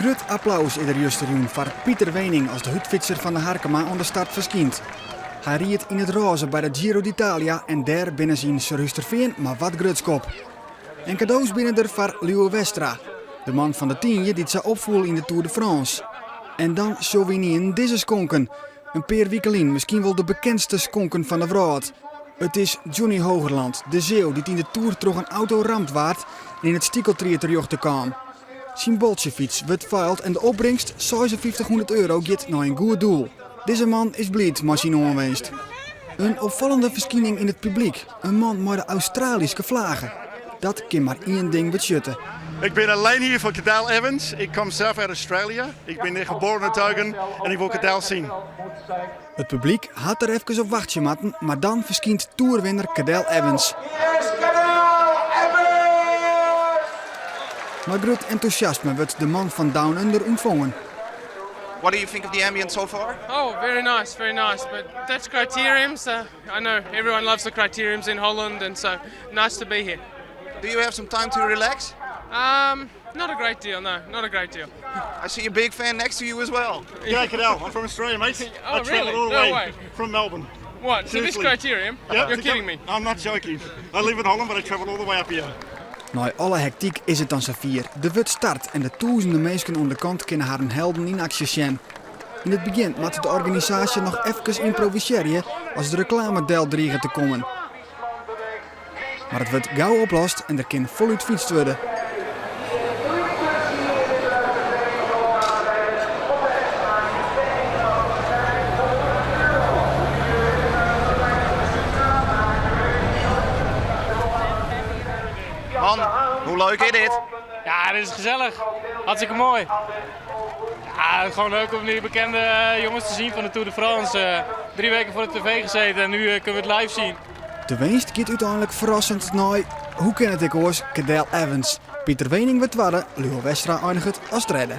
Grut applaus is der justerjûn foar Pieter Weening as de hurdfytser fan De Harkema oan de start ferskynt. Hy ried yn it rôze by de Giro d'Italia en dêr binne se yn Surhústerfean mar wat grutsk op. En kado's binne der foar Lieuwe Westra, de man fan de Tynje dy't sa opfoel yn de Tour de France. En dan sjogge we ynienen dizze skonken, in pear wike lyn miskien wol de bekendste skonken fan de wrâld. It is Johnny Hoogerland, de Zeeuw dy't yn de Tour troch in auto ramd waard en yn it stikeltried terjochte kaam. Syn boltsjefyts wurdt feild en de opbringst, 5600 euro, giet nei in goed doel. Dizze man is bliid mei syn oanwinst. In opfallende ferskining yn it publyk, in man mei de Australyske flage. Dat kin mar ien ding betsjutte. Ik ben alleen hier voor Cadel Evans. Ik kom zelf uit Australië. Ik ben hier geboren en getogen en ik wil Cadel zien. It publyk hat der efkes op wachtsje moatten, mar dan ferskynt toerwinner Cadel Evans. Mei grut entûsjasme wurdt de man fan Down Under ûntfongen. What do you think of the ambience so far? Oh, very nice, very nice. But Dutch criteriums, I know everyone loves the criteriums in Holland, and so nice to be here. Do you have some time to relax? Not a great deal, no, not a great deal. I see a big fan next to you as well. Yeah, Cadel, I'm from Australia, mate. Oh, I travelled really? all the No way way. from Melbourne. What, to this Seriously. criterium? Yeah, You're to kidding come- me. I'm not joking. I live in Holland, but I travelled all the way up here. Nei alle hektyk is it dan safier. Der wurdt start en de tûzenen minsken oan de kant kinne harren helden yn aksje sjen. Yn it begjin moat de organisaasje noch efkes ymprovisearje as de reklame del driget te kommen. Mar it wurdt gau oplost en der kin folút fytst wurde. Man, hoe leuk is dit? Ja, dit is gezellig. Hartstikke mooi. Ja, gewoon leuk om die bekende jongens te zien van de Tour de France. 3 weken voor de tv gezeten en nu kunnen we het live zien. De winst giet úteinlik ferrassend nei, hoe kin it ek oars, Cadel Evans. Pieter Weening wurdt twadde, Lieuwe Westra einiget as tredde.